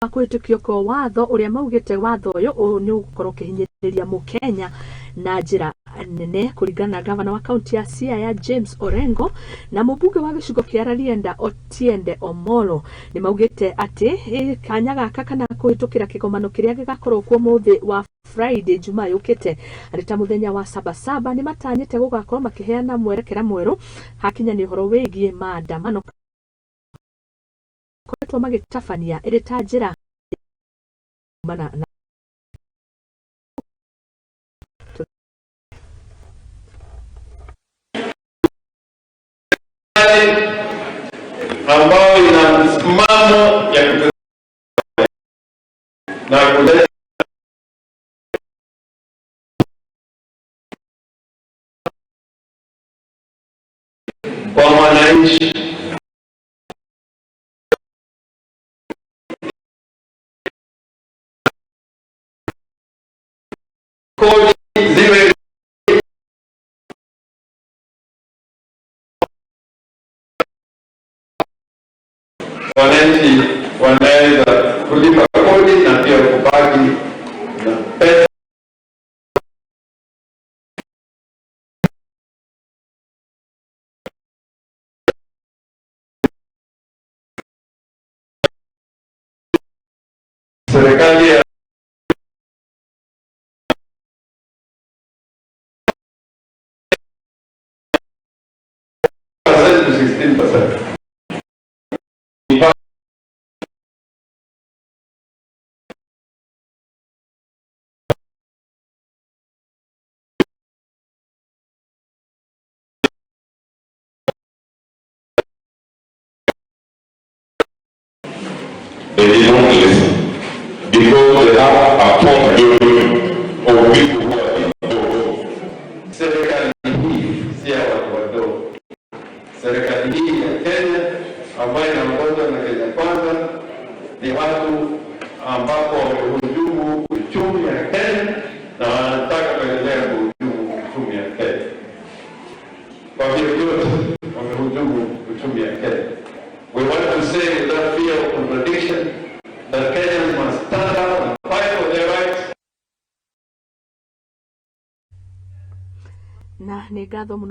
Kũhĩtũkio kwa watho ũrĩa maugĩte watho ũyũ nĩ ũgũkorwo ũkĩhinyĩrĩria mũkenya na njĩra nene. Kũringana na gavana wa kaunti ya Siaya James Orengo na mũmbunge wa gĩcigo kĩa Rarienda Otiende Omolo, nĩ maugĩte atĩ kanya gaka kana kũhĩtũkĩra kĩgomano kĩrĩa gĩgakorwo kuo mũthĩ wa Friday Jumaa yũkĩte arĩ ta mũthenya wa Sabasaba, nĩ matanyĩte gũgakorwo makĩheana mwerekera mwerũ hakinya nĩ ũhoro wĩgiĩ maandamano koretwo magĩtabania ĩrĩ ta njĩra kumana na ambayo ina msimamo ya na kuleta kwa mwananchi. Kodi ziwe wananchi wanaweza kulipa kodi na pia kubaki na pesa. Serikali ya to 16%. They did not listen because they have a portfolio of people who are involved. Serikali hii si ya watu wadogo. Serikali hii ya Kenya ambayo inaongozwa na Kenya Kwanza ni watu ambapo wamehujumu uchumi ya Kenya na wanataka kuendelea kuhujumu uchumi ya Kenya. Kwa vyovyote wamehujumu uchumi ya Kenya. We want to say without fear of contradiction that Kenyans must stand up and fight for their rights. Na nĩ ngatho mũno.